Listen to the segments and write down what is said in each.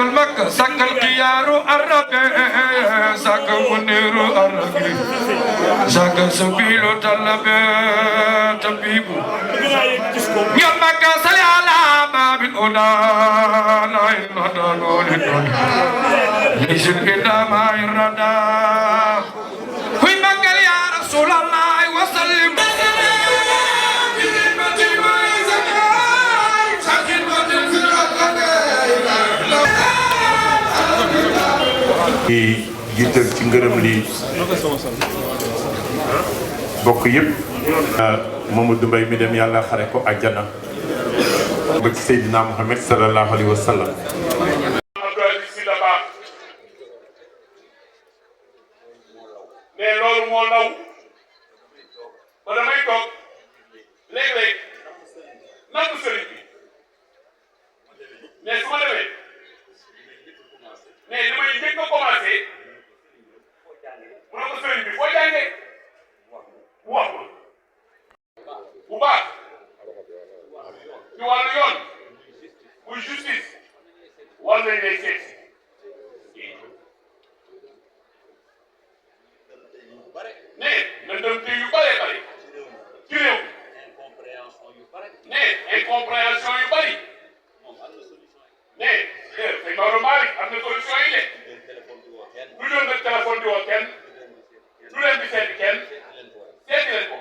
مكة سك الخيار الربي سك منير الربي سك سبيل طلب طبيب يا مكة صل على باب الهدى لا إله ليس إلا ما يرضى في مكة يا رسول الله وسلم di jiital ci ngërëm li bokk yëpp Mamadou Mbaye mi dem yàlla xare ko àjjana ba ci Seydina Muhammad sallallahu alayhi wa sallam mais loolu moo law ba damay toog léeg-léeg nangu sëriñ bi mais su ma demee mais li may njëkk a commencé mu ne ko sëriñ bi foo jàngee mu wax ma bu baax ci wàllu yoon muy justice war nañ lay seet ne ndëndëmte yu bëree bëri ci réew ne incompréhension yu bëri ne sëñ Maodo Malick am na solution yi de du jël nag téléphone di woo kenn du leen di seeti kenn seeti leen ko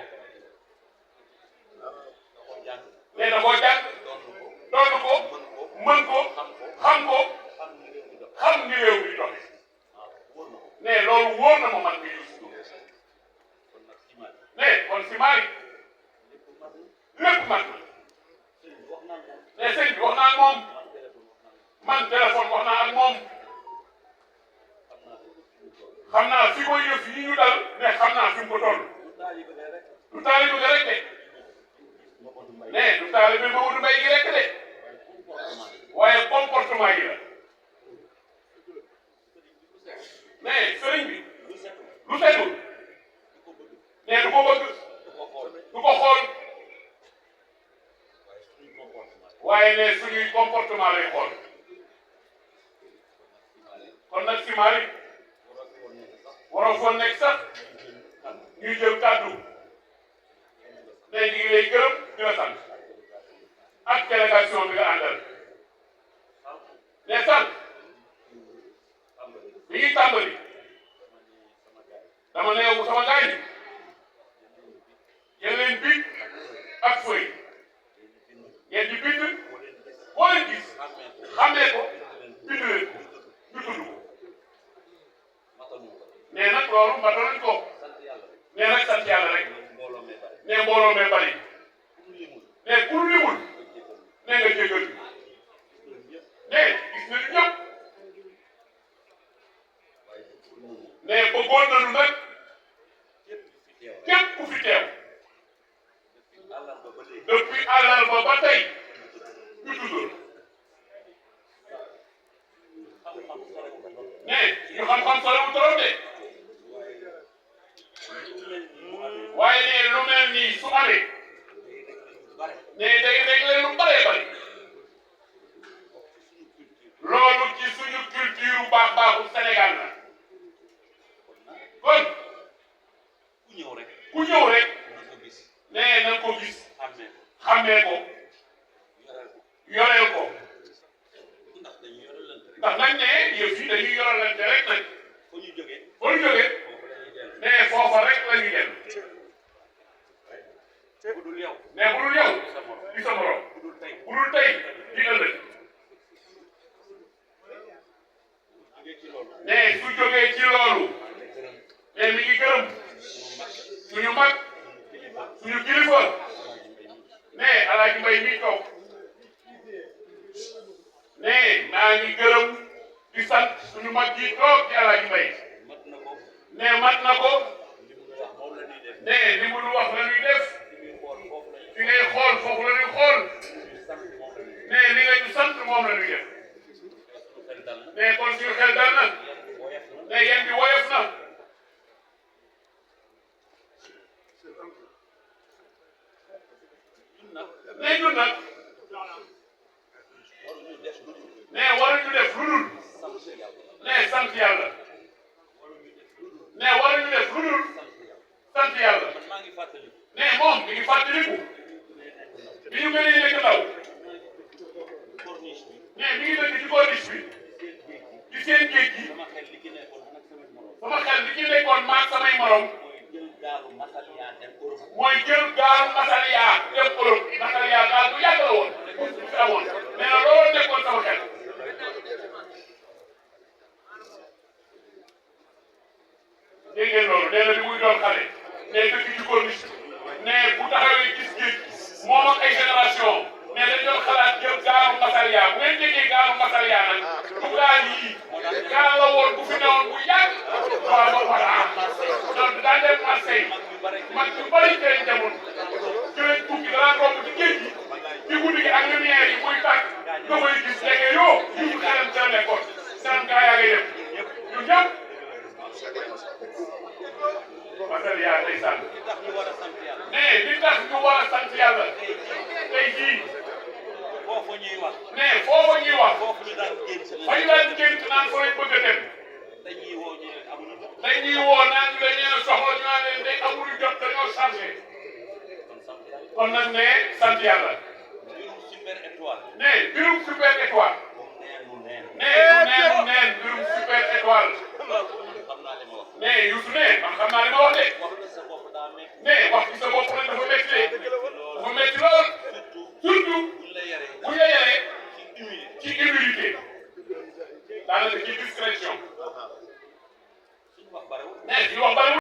ne da koo jàng doon ko mën ko xam ko xam ni réew mi doxe ne loolu wóor na ma man mi ne kon si Malick lépp mat na ne sëñ bi wax naa ak moom man téléphone wax naa ak moom xam naa fi ko yëf yi ñu dal ne xam naa fi mu ko toll du taalibe ga rek de ne du taalibe Mamadou Mbaye gi rek de waaye comportement yi la ne sëriñ bi lu setul ne du ko bëgg du ko xool waaye ne suñuy comportement lay xool kon nag si Malick waroo foon nekk sax ñuy jël kàddu ne ñu ngi lay gërëm di la sant ak délégation bi nga àndal ne sant bi ñuy tàmbali dama ne yow sama gaay yi leen bic ak feuille ngeen di bind boo leen gis xamee ko bind leen ko ñu tudd ko nee nag loolu mataluñ ko nee nag sant yàlla rek nee mbooloo mee bari nee ku limul nee nga jégal nee gis nañu ñëpp nee bëggoon nañu nag képp ku fi teew depuis àllarba ba tey ñu tuddal ne ñu xam-xam soriwul trop de waaye ne lu mel nii su amee ne day réglé lu bëree bëri loolu ci suñu culture baaxu Sénégal la kon ku ñëw rek ne na ko gis xàmmee ko yoreel ko ndax nag ne yëf yi dañuy yoralante rek nag fa ñu jógee ne foofa rek la ñuy dem ne bu dul yow di sa morom bu dul tey di ëllëg ne su jógee ci loolu ne mi ngi gërëm suñu mag suñu kilifa ne Alaaji Mbay mi toog ne maa ngi gërëm di sant suñu mag ji toog di Alaaji Mbay ne mat na ko ne li mu wax la ñuy def fi ngay xool foofu la ñuy xool ne li nga ñu sant moom la ñuy def ne kon suñu xel dal na ne yéen bi woyof na ne ñun nag ne waruñu def lu dul nee sant yàlla nee waruñu def lu dul sant yàlla nee moom mi ngi fàttaliku bi ñu gënee nekk ndaw nee mi ngi dëkk ci corniche bi ci seen géej gi sama xel li ci nekkoon maag samay morom mooy jël gaalu Masaliya dem Europe Masaliya gaal bu yàgg la woon fi amoon nee na loolu nekkoon sama xel dégg ngeen loolu nee na bi muy doon xale nee dëkk ci corniche nee bu taxawee gis géej moom ak ay génération nee dañ doon xalaat jël gaalu Masaliya bu ngeen déggee gaalu Masaliya nag du gaal yii gaal la woon bu fi newoon bu yàgg waaw ba voilà donc daa dem Marseille mag ñu bëri tey demoon jëlee tukki dara romb ci géej gi ci guddi gi ak lumière yi muy tàkk nga koy gis léegi yoo yu xelam ca nekkoon seen gaa yaa ngi dem ñun ñëpp Masaliya day sant nee li tax ñu war a sant yàlla tey jii nee foofa ñuy wax fa ñu daan gént naan fa lañ bëgg a dem dañuy woo naan ñu dañ leen a soxla ñu naan leen day amuñu jot dañoo chargé kon nag ne sant yàlla nee mbirum super étoile nee du neenu neen mbirum super étoile nee Youssou ne man xam naa li ma wax de nee wax ci sa bopp nag dafa métti de dafa métti lool surtout bu la yaree ci humilité daanaka ci discrétion nee suñu wax bariwul